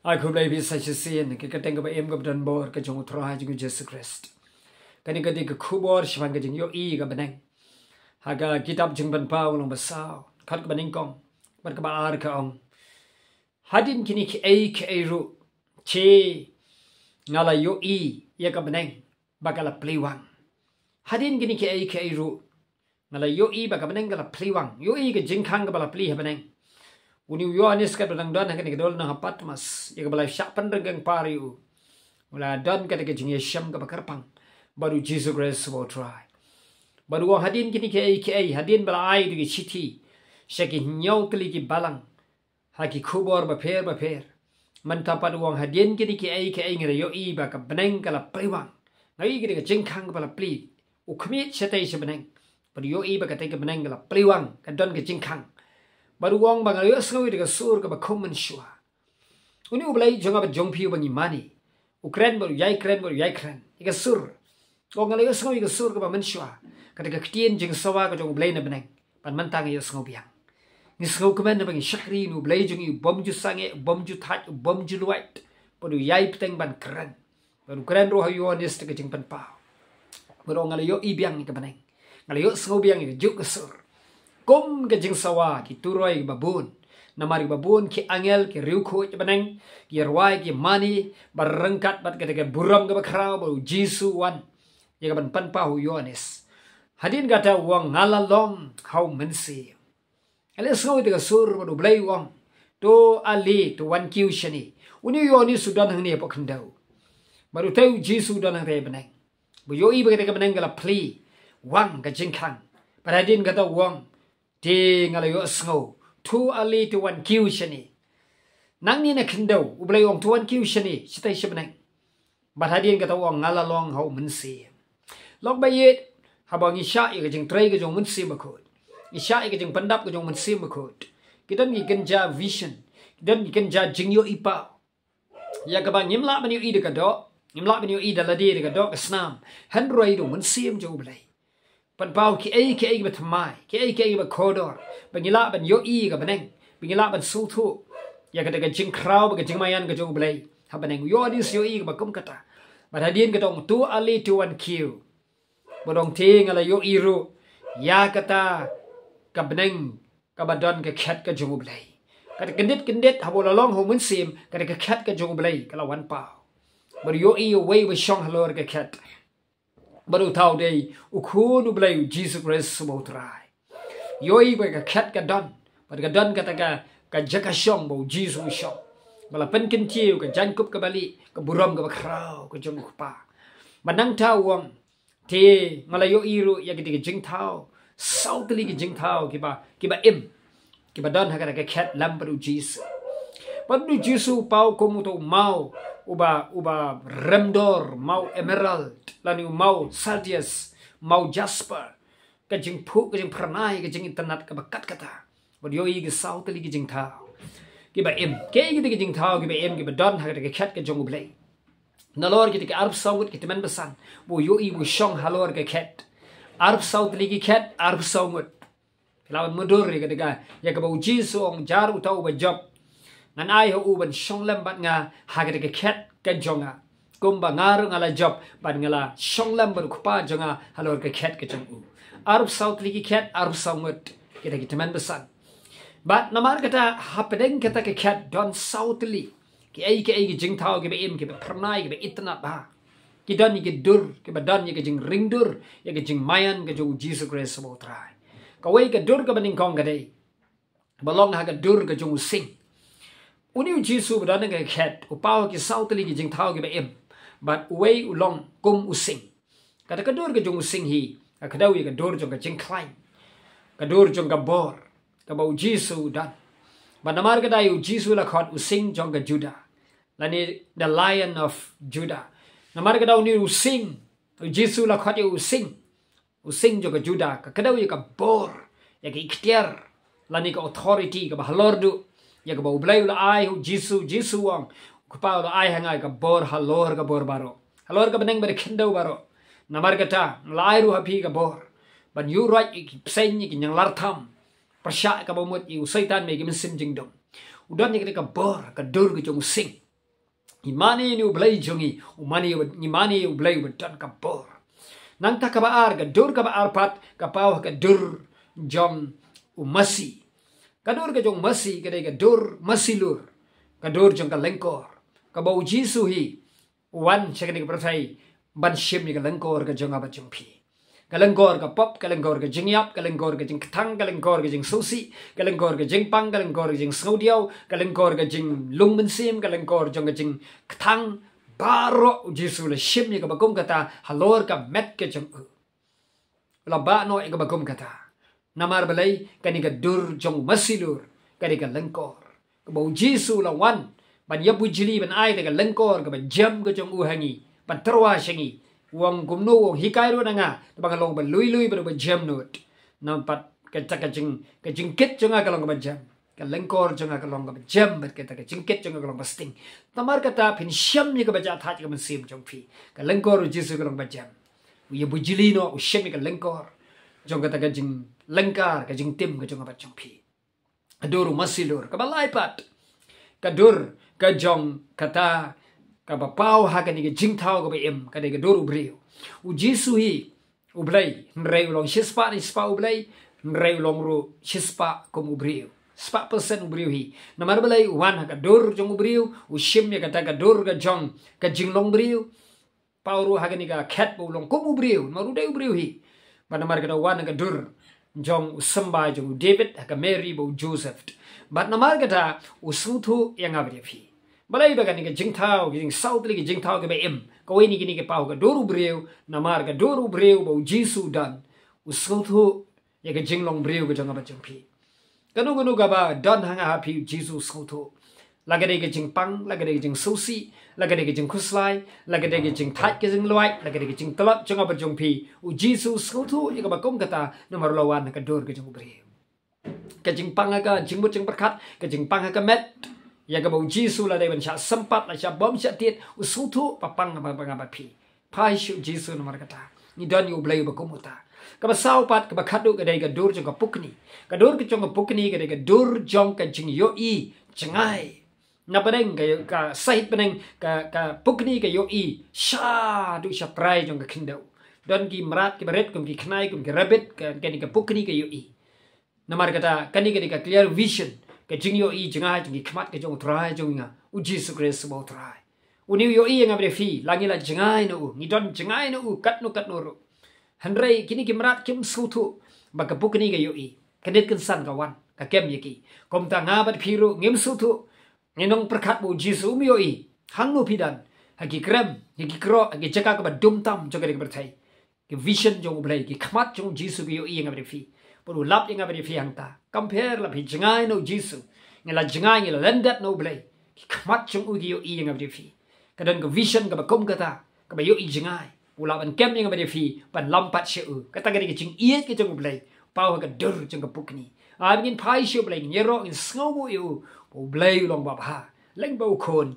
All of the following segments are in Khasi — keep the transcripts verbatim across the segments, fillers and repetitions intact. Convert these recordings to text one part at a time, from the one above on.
Ai khublei ïa phi sa shisien, ka kyrteng kaba im kaba don bor ka jong u Trai jong u Jisu Khrist. Kane ka dei ka khubor shaphang ka jingïohi ka bneng. Ha ka kitab Jingpynpaw lynnong ba saw, khat kaba nyngkong bad kaba ar ka ong: Hadien kine kiei kiei ruh, te nga la ïohi ïa ka bneng ba ka la plie wang. Hadien kine kiei kiei ruh, nga la ïohi ba ka bneng ka la plie wang. Ïohi ka jingkhang kaba la plie ha bneng. Une u Ïoannis katba dang don ha kane ka dewlynnong ha Patmos, ïa kaba la shah pynrung kynrad ïa u, u la don kata ka jingïashem kaba kyrpang bad u Jisu Khrist uba u Trai. Bad u ong hadien kine kiei kiei, hadien ba la ai da ki shithi sha ki hynñiew tylli ki balang ha ki khubor bapher bapher. Mynta pat u ong hadien kine kiei kiei nga la ïohi ba ka bneng ka la plie wang. Nga ïohi kata ka jingkhang kaba la plie. U khmih shatei sha bneng bad u ïohi ba katei ka bneng ka la plie wang, ka don ka jingkhang. Bad u ong ba nga la ïohsngew ïa ka sur kaba kum mynshuwa. Une U Blei jong nga bad jong phi uba ngi mane, u kren bad u ïai kren bad u ïai kren. Ïa ka sur. Ong nga la ïohsngew ïa ka sur kaba mynshuwa, kata ka ktien jingsawa ka jong U Blei na bneng. Bad mynta nga ïohsngew biang. Ngi sngewkmen ba ngi shakri na U Blei jong ngi ubym ju sangeh, ubym ju thait, ubym ju luid. Bad u ïai bteng ban kren. Bad u kren ruh ha u Ïoannis da ka Jingpynpaw. Bad u ong nga la ïohi biang ïa ka bneng. Nga la ïohsngew biang ïa kajuh ka sur. Kum ka jingsawa ki turoi kiba bun. Namar kiba bun ki angel, ki riewkhuid bneng, ki rwai, ki mane bad ryngkat bad kata ka burom kaba khraw bad u Jisu u wan ïa kaban pynpaw ha u Ïoannis. Hadien kata u ong nga la long ha u Mynsiem. Ale sngew ïa ka sur bad U Blei u ong: To ale, to wan kiew shane. Une u Ïoannis u don hangne hapoh khyndew. Bad utei u Jisu u don hangtei ha bneng. Ba u ïohi ba katei ka bneng ka la plie wang, ka jingkhang. Bad hadien kata u ong: Te nga la ïohsngew, to ale, to wan kiew shane. Nangne na khyndew U Blei u ong to wan kiew shane, shatei sha bneng. Bad hadien kata u ong nga la long ha u Mynsiem. Lok ba ïeit, haba ngi shah ïa ka jingtrei ka jong u Mynsiem Bakhuid, ngi shah ïa ka jingpyndap ka jong u Mynsiem Bakhuid, ki don ki kynja vision, ki don ki kynja jingïohi paw, ïa kaba ngim lah ban ïohi da ka doh, ngim lah ban ïohi da lade da ka doh ka snam. Hynrei da u Mynsiem jong U Blei. Pynpaw kiei kiei kiba thymmai, kiei kiei kiba kordor, ba ngi lah ban ïohi ïa ka bneng, ba ngi lah ban sngewthuh ïa kata ka jingkhraw bad ka jingmaïan ka jong U Blei ha bneng. U Ïoannis u ïohi kaba kum kata. Bad hadien kata u ong to ale, to wan kiew. Bad u ong te nga la ïohi ruh ïa kata ka bneng kaba don ka khet ka jong U Blei. Kata kyndit kyndit haba u la long ha u Mynsiem, kata ka khet ka jong U Blei ka la wan paw. Bad u ïohi uwei uba shong halor ka khet. Bad uta u dei U Khun U Blei, u Jisu Khrist uba u Trai. Ïohi ba ka khet ka don, bad ka don kata ka, ka jaka shong ba u Jisu u shong, ba la pynkyntiew ka jaiñkup kaba lieh, ka burom kaba khraw ka jong U Kpa. Bad nangta u ong te nga la ïohi ruh ïa kata ka jingthaw, saw tylli ki jingthaw kiba, kiba im, kiba don ha kata ka khet lem bad u Jisu. Bad u Jisu u paw kum uta u maw uba, uba rem dor, maw emerald, lane u maw sardius, maw jasper. Ka jingphuh, ka jingphyrnai, ka jingitynnad kaba kat kata. Bad u ïohi ki saw tylli ki jingthaw kiba im. Kiei kita ki jingthaw kiba im kiba don ha kata ka khet ka jong U Blei? Nalor kita ki arphew saw ngut ki tymmen basan ba u ïohi ba u shong halor ka khet. Arphew saw tylli ki khet, arphew saw ngut. Phi lah ban mutdur ïa kata ka, ïa kaba u Jisu u ong, jar uta uba jop, ngan ai ha u ban shong lem bad nga ha kata ka khet ka jong nga, kumba nga ruh nga la jop bad nga la shong lem bad U Kpa jong nga halor ka khet ka jong u. Arphew saw tylli ki khet, arphew saw ngut kita ki tymmen basan. Bad namar kata hapdeng kata ka khet don saw tylli kiei kiei ki jingthaw kiba im, kiba phyrnai, kiba itynnad bha. Ki don ïa ki dur, kiba don ïa ka jingringdur ïa ka jingmaïan ka jong u Jisu Khrist uba u Trai. Kawei ka dur kaba nyngkong ka dei ba long ha ka dur ka jong u sing. Une u Jisu ba don ha ka khet u paw ki saw tylli ki jingthaw kiba im. Bad uwei u long kum u sing. Kata ka dur ka jong u sing hi ka kdew ïa ka dur jong ka jingkhlaiñ, ka dur jong ka bor kaba u Jisu u don. Bad namar kata u Jisu u la khot u sing jong ka Judah, lane the Lion of Judah. Namar kata une u sing, u Jisu u la khot ïa u sing, u sing jong ka Judah, ka kdew ïa ka bor, ïa ka iktiar, lane ka authority kaba halor duh, ïa kaba U Blei u la ai ha u Jisu. Jisu u ong, U Kpa u la ai ha nga ïa ka bor halor ka bor baroh, halor ka bneng bad ka khyndew baroh. Namar kata nga la ai ruh ha phi ka bor ban ïuh roit ïa ki bseiñ, ïa ki ñianglartham, pyrshah kaba mut ïa u Soitan bad ïa ki mynsiem jingdum. U don ïa kata ka bor, ka dur ka jong u sing. Ngi mane ïa une U Blei jong ngi, u mane, ngi mane ïa U Blei uba don ka bor. Nangta kaba ar, ka dur kaba ar pat, ka paw ha ka dur jong u masi. Ka dur ka jong u masi, ka dei ka dur masi lur. Ka dur jong ka lyngkor. Kaba U Jisu hi u wan sha kane ka pyrthei ban shim ïa ka lyngkor ka jong nga bad jong phi. Ka lyngkor ka pop, ka lyngkor ka jingïap, ka lyngkor ka jingkthang, ka lyngkor ka jingsngewsih, ka lyngkor ka jingpang, ka lyngkor ka jingsngewdiaw, ka lyngkor ka jinglung mynsiem, ka lyngkor jong ka jingkthang, baroh U Jisu u la shim ïa kaba kum kata halor ka met ka jong u. U la bah noh ïa kaba kum kata. Namar balei? Kane ka dur jong u masi lur, ka dei ka lyngkor. Kaba U Jisu u la wan ban ïabujli, ban ai da ka lyngkor kaba jem ka jong u ha ngi, ban tyrwa sha ngi. U ong kumno? U ong hikai ruh na nga, tang ba nga long ba lui lui bad ba jem nud. Namar pat kata ka jing, ka jingkit jong nga ka long kaba jem. Ka lyngkor jong nga ka long kaba jem, bad kata ka jingkit jong nga ka long ba sting. Namar kata phin shem ïa kaba jahthait ka mynsiem jong phi. Ka lyngkor U Jisu ka long ba jem. U ïabujli noh, u shim ïa ka lyngkor jong kata ka jinglyngkar, ka jingtim ka jong nga bad jong phi. Ka dur u masi lur. Kaba lai pat, ka dur ka jong kata kaba paw ha kane ka jingthaw kaba im, ka dei ka dur u briew. U Jisu hi U Blei, hynrei u long shispah ne shispah U Blei, hynrei u long ruh shispah kum u briew. Spah persen u briew hi. Namar balei? U wan ha ka dur jong u briew, u shim ïa kata ka dur ka jong ka jinglong briew. Paw ruh ha kane ka khet ba u long kum u briew, namar u dei u briew hi. Bad namar kata u wan ha ka dur jong u symbai jong u David, ha ka Mary bad u Joseph. Bad namar kata u sngewthuh ïa nga bad ïa phi. Balei? Ba kane ka jingthaw, ka jingsaw tylli ki jingthaw kiba im, kawei na kine ki paw ha ka dur u briew, namar ka dur u briew ba U Jisu u don, u sngewthuh ïa ka jinglong briew ka jong nga bad jong phi. Kano kano kaba don ha nga ha phi, U Jisu u sngewthuh. La ka dei ka jingpang, la ka dei ka jingsngewsih, la ka dei ka jingkhuslai, la ka dei ka jingthait ka jinglwait, la ka dei ka jingtlot jong nga bad jong phi, U Jisu u sngewthuh ïa kaba kum kata, namar u la wan ha ka dur ka jong u briew. Ka jingpang ha ka jingmut jingpyrkhat, ka jingpang ha ka met, ïa kaba U Jisu u la dei ban shah sympat, la shah bom shah tied, u sngewthuh ba pang ba, ba nga bad phi. Phai sha U Jisu namar kata. Ngi don ïa U Blei uba kum uta. Kaba saw pat, kaba khatduh, ka dei ka dur jong ka pukni. Ka dur ka jong ka pukni ka dei ka dur jong ka jingïohi jngai. Na bneng ka, ka sahit bneng ka, ka pukni ka ïohi shaduh sha trai jong ka khyndew. Don ki mrad kiba rit kum ki khnai, kum ki rabbit, ka, kane ka pukni ka ïohi. Namar kata, kane ka dei ka clear vision, ka jingïohi jngai jong ki khmat ka jong U Trai jong nga, U Jisu Khrist uba U Trai. Une u ïohi ïa nga bad ïa phi, la ngi la jngai na u, ngi don jngai na u katno katno ruh. Hynrei kine ki mrad kim sngewthuh ba ka pukni ka ïohi, ka nit kynsan ka wan, ka kem ïa ki. Kumta nga bad phi ruh ngim sngewthuh, ngi nongpyrkhat ba U Jisu um ïohi. Hangno phi don? Ha ki krem, ha ki kro, ha ki jaka kaba dum tam jong kane ka pyrthei. Ki vision jong U Blei, ki khmat jong U Jisu ki ïohi ïa nga bad ïa phi. Bad u lap ïa nga bad ïa phi hangta. Kam pher la phi jngai na U Jisu, ngi la jngai, ngi la lyndet na U Blei, ki khmat jong u ki ïohi ïa nga bad ïa phi. Ka don ka vision kaba kum kata, kaba ïohi jngai. U lah ban kem ïa nga bad ïa phi, ban lam pat sha u. Kata ka dei ka jingïeit ka jong U Blei. Paw ha ka dur jong ka pukni. Ai ba ngin phai sha U Blei, ngin ïaroh, ngin sngewnguh ïa u. Ba U Blei u long babha, lyngba U Khun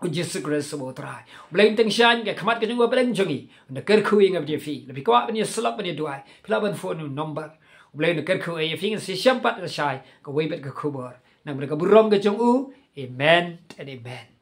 U Jisu Khrist uba U Trai. U Blei un tyngshaiñ, ka khmat ka jong u ha pdeng jong ngi. Un da kyrkhu ïa nga bad ïa phi. La phi kwah ban ïasyllok, ban ïaduwai, phi lah ban phone u number. U Blei un da kyrkhu ïa phi, ngin sa ïashem pat lashai kawei pat ka khubor. Namar ka burom ka jong u. Amen and amen.